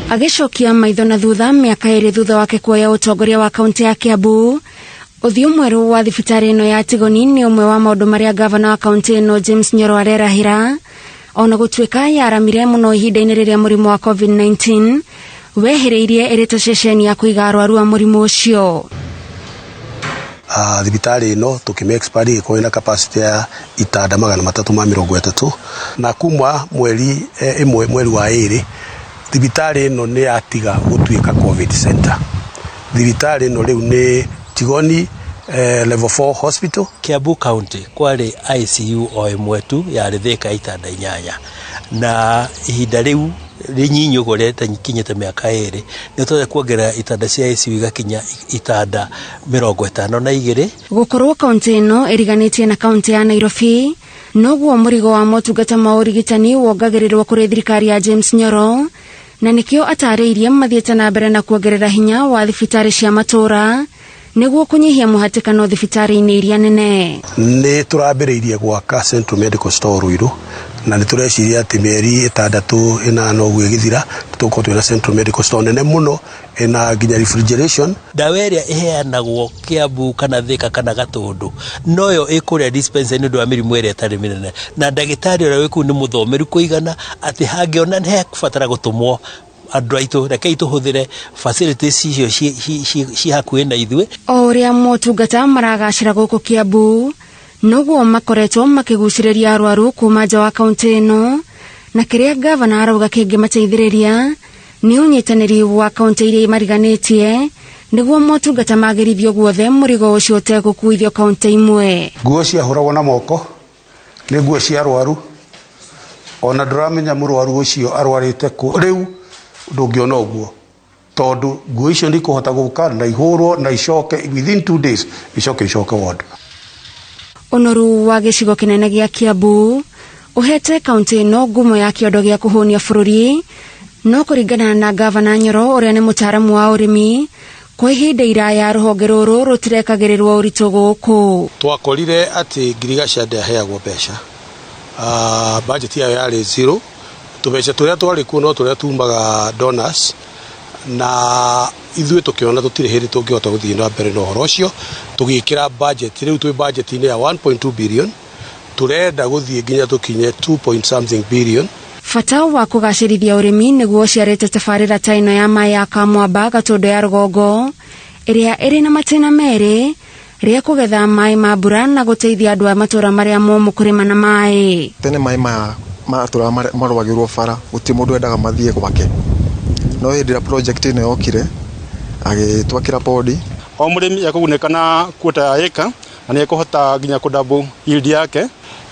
Agĩcokia maitho na thutha mĩaka ĩrĩ thutha wake kuoya ũtongoria wa kaunti ya Kiambu, ũthiũ mwerũ wa thibitarĩ ĩno ya Tigoni nĩ ũmwe wa maũndũ marĩa gavana wa kaunti ĩno James Nyoro arerahĩra, ona gũtuĩka yaramire mũno ihinda-inĩ rĩrĩa mũrimũ wa COVID-19 wehĩrĩirie ĩrĩ ta ceceni ya kũiga arwaru a mũrimũ ũcio. Thibitarĩ ĩno tũkĩmĩ expand ĩgĩkorwo ĩna capacity ya itanda 330, na kuma mweri 1 mweri wa 2 thibitarĩ ĩno nĩ yatiga gũtuĩka COVID center. Thibitarĩ ĩno rĩu nĩ Tigoni level 4 hospital. Kiambu County kwarĩ ICU o ĩmwe tu yarĩ Thika itanda 8, na ihinda rĩu rĩnyinyi ũguo rĩtakinyĩte mĩaka 2 nĩ tũrenda kuongerera itanda cia ICU igakinya itanda 52. Gũkorwo kaunti ĩno ĩriganĩtie na kaunti ya Nairobi noguo mũrigo wa motungata ma ũrigitani wongagĩrĩrwo kũrĩ thirikari ya James Nyoro, na nĩkĩo atarĩirie mathiĩte na mbere na kuongerera hinya wa thibitarĩ cia matũũra nĩguo kũnyihia mũhatĩkano thibitarĩ-inĩ iria nene. Nĩ tũrambĩrĩirie gwaka Central Medical Store Ruiru, na nĩ tũreciria atĩ mĩeri 6 8 ũguo ĩgĩthira tũgũkorwo twĩna Central Medical Store nene mũno ĩna nginya refrigeration. Ndawa ĩrĩa ĩheanagwo Kiambu kana Thika kana Gatũndũ noyo ĩkũrĩa dispensary nĩ ũndũ wa mĩrimũ ĩrĩa ĩtarĩ mĩnene, na ndagĩtarĩ ũrĩa wĩ kũu nĩ mũthomeru kũigana atĩ hangĩona nĩ hekũbatara gũtũmwo andũ aitũ, rekei tũhũthĩre facilities icio ci hakuhĩ na ithuĩ. O ũrĩa motungata maragacĩra gũkũ Kiambu noguo makoretwo makĩgucĩrĩria arwaru kuma nja wa kaunti ĩno, na kĩrĩa gavana arauga kĩngĩmateithĩrĩria nĩ ũnyitanĩri wa kaunti iria imariganĩtie nĩguo motungata magĩrithio guothe mũrigo ũcio ũtegũkuithio kaunti imwe. Nguo ciahũragwo na moko nĩ nguo cia arwaru, ona ndũramenya mũrwaru ũcio arwarĩte kũ, rĩu ndũngĩona ũguo tondũ nguo icio nĩ ikũhota gũka na ihũrwo na icoke within 2 days icoke ward. Ũnoru wa gĩcigo kĩnene gĩa Kiambu ũhete kaunti ĩno ngumo ya kĩondo gĩa kũhũnia bũrũri, no kũringana na gavana Nyoro ũrĩa nĩ mũtaaramu wa ũrĩmi, kwa ihinda iraya rũhonge rũrũ rũtirekagĩrĩrwo ũritũ gũkũ. Twakorire atĩ ngirigaca ndĩaheagwo mbeca, budget yayo yarĩ 0, tũbeca tũrĩa twarĩ kuo no tũrĩa tumaga donors, na ithuĩ tũkĩona tũtirĩ hĩndĩ tũngĩhota gũthiĩ na mbere na ũhoro ũcio, tũgĩkĩra budget. Rĩu twĩ budget-inĩ ya 1.2 billion, tũrenda gũthiĩ nginya tũkinye 2 point something billion. Bata wa kũgacĩrithia ũrĩmi nĩguo ũciarĩte tabarĩra ta ĩno ya maĩ ya Kamwamba Gatũndũ ya rũgongo ĩrĩa ĩrĩ na matĩna merĩ, rĩa kũgetha maĩ ma mbura na gũteithia andũ a matũũra marĩa momũ kũrĩma na maĩ. Tene maĩ maya matũraga marũagĩrwo bara, gũtirĩ mũndũ wendaga mathiĩ gwake, no hĩndĩ ĩrĩa project ĩno yokire agĩtwakĩra podi. O mũrĩmi ekũgunĩka na quota ya ĩka na nĩ ekũhota nginya kũ double yield yake.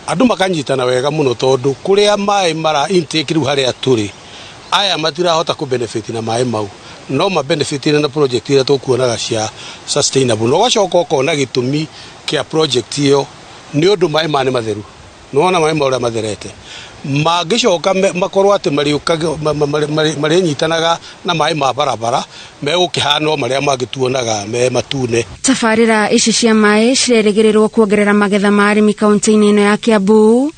Andũ makanyitana wega mũno tondũ kũrĩa maĩ mara intake rĩu harĩa tũrĩ aya matirahota kũ benefit na maĩ mau, no ma benefit na project iria tũkuonaga cia sustainable, na ũgacoka ũkona gĩtũmi kĩa project ĩyo nĩ ũndũ maĩ maya nĩ matheru. Nĩwona maĩ ma ũrĩa matherete mangĩcoka makorwo atĩ marĩnyitanaga na maĩ ma barabara megũkĩhana o marĩa mangĩ tuonaga me matune. Tabarĩra ici cia maĩ cirerĩgĩrĩrwo kuongerera magetha ma arĩmi kaunti-inĩ ĩno ya Kiambu,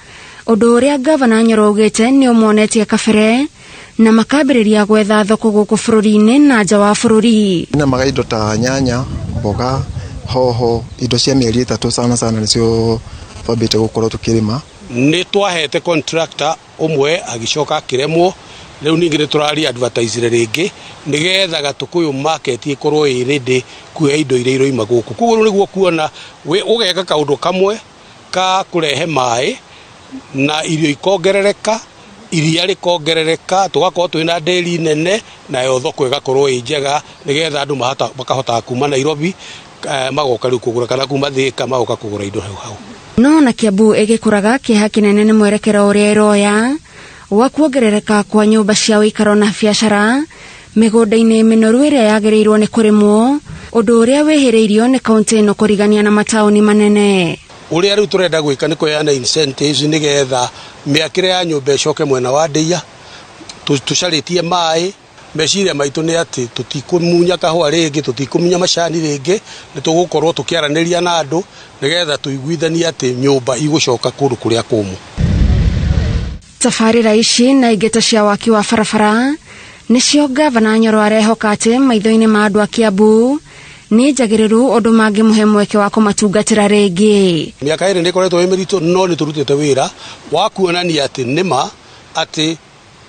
ũndũ ũrĩa gavana Nyoro augĩte nĩ ũmonetie kabere na makambĩrĩria gwetha thoko gũkũ bũrũri-inĩ na nja wa bũrũri. Nĩmaga indo ta nyanya, mboga, hoho, indo cia mĩeri 3 sana sana nĩcio twambĩte gũkorwo tũkĩrĩma. Nĩ twahete contractor ũmwe agĩcoka akĩremwo, rĩu ningĩ nĩ tũrari advertise rĩngĩ nĩgetha Gatũkũyũ market ĩkorwo ĩ ready kuoya indo iria iroima gũkũ. Koguo rĩu nĩguo kuona ũgeka kaũndũ kamwe ka kũrehe maĩ na irio ikongerereka, iria rĩkongerereka, tũgakorwo twĩna dairy nene nayo thoko ĩgakorwo ĩ njega nĩgetha andũ makahotaga kuma Nairobi magoka rĩu kũgũra kana kuma Thika magoka kũgũra indo hau hau. No na Kiambu ĩgĩkũraga kĩeha kĩnene nĩ mwerekero ũrĩa ĩroya wa kuongerereka kwa nyũmba cia ũikaro na biacara mĩgũnda-inĩ mĩnoru ĩrĩa yagĩrĩirwo nĩ kũrĩmwo, ũndũ ũrĩa wĩhĩrĩirio nĩ kaunti ĩno kũrigania na mataũni manene. Ũrĩa rĩu tũrenda gwĩka nĩ kũheana incentives nĩgetha mĩakĩre ya nyũmba ĩcoke mwena wa ndĩia, tũcarĩtie maĩ. Meciria maitũ nĩ atĩ tũtikũmunya kahũa rĩngĩ, tũtikũmunya macani rĩngĩ, nĩ tũgũkorwo tũkĩaranĩria na andũ nĩgetha tũiguithanie atĩ nyũmba igũcoka kũndũ kũrĩa kũmũ. Tabarĩra ici na ingĩ ta cia waki wa barabara Nĩcio Gavana Nyoro arehoka atĩ maitho-inĩ ma andũ a Kiambu nĩ njagĩrĩru ũndũ mangĩmũhe mweke wa kũmatungatĩra rĩngĩ. Mĩaka ĩrĩ nĩ ĩkoretwo ĩ mĩritũ, no nĩ tũrutĩte wĩra wa kuonania atĩ nĩma atĩ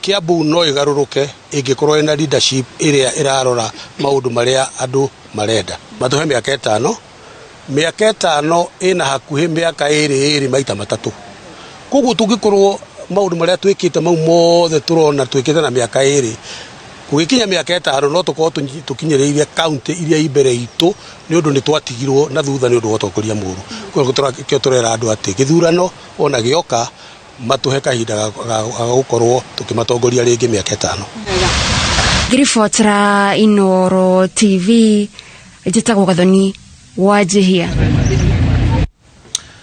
Kiambu no ĩgarũrũke ĩngĩkorwo ĩna leadership ĩrĩa ĩrarora maũndũ marĩa andũ marenda. Matũhe mĩaka ĩtano, mĩaka ĩtano ĩna hakuhĩ mĩaka ĩrĩ ĩrĩ maita matatũ. Koguo tũngĩkorwo maũndũ marĩa twĩkĩte mau mothe tũrona twĩkĩte na mĩaka ĩrĩ, gũgĩkinya mĩaka ĩtano no tũkorwo tũkinyĩrĩirie kaunti iria i mbere itũ, nĩ ũndũ nĩ twatigirwo na thutha nĩ ũndũ wa ũtongoria mũru. Koguo kĩo tũrera andũ atĩ gĩthurano ona gĩoka matũhe kahinda ga gũkorwo tũkĩmatongoria rĩngĩ mĩaka ĩtano. Ngĩribotera Inooro TV, njĩtagwo Gathoni Wanjihia.